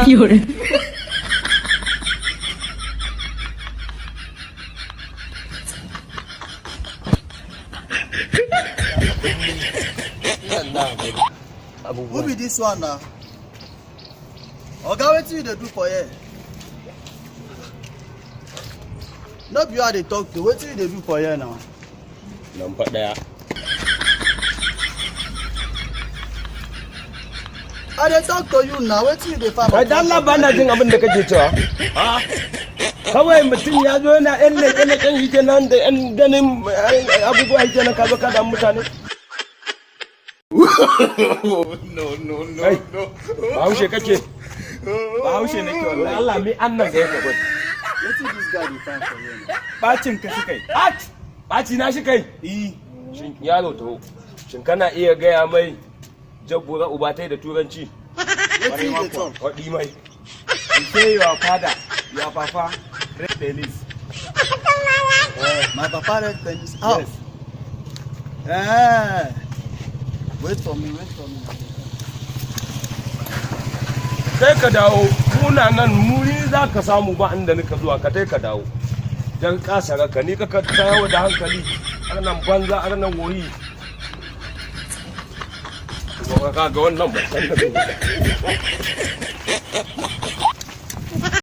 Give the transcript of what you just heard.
有人， Who be this one now? Oga, wetin you dey do for here? No be you I dey talk to, wetin you dey do for here now? Nan fa ɗaya. I dey talk to you now, wetin you dey find? Kai da Allah, ba na jin abin da kake cewa. Kawai mutum ya zo yana yan leƙe-leƙen shi kenan da yan ganin abubuwa shi kenan, ka zo ka damu mutane. No, no, no, Kai, no. Bahaushe kake? Bahaushe nake wallahi. Allah mi annan ga yake gwada. Wetin dis guy dey find for here now? Bacin ka shi kai. At! Ɓaci na shi kai. Eh. Shin yaro, taho. Shin kana iya gaya mai jabbura uba tai da Turanci? Wetin you dey talk? Faɗi mai. You say your father, your papa, red penis. My papa red penis? How? Yes. Eh. Wait for me, wait for me. Sai ka dawo, muna nan muri za ka samu ba inda nika zuwa, ka tai ka dawo. Dan kasara ka ni ka tawo da hankali, arnan banza, arnan woyi. Kuma ka ga wannan ba san da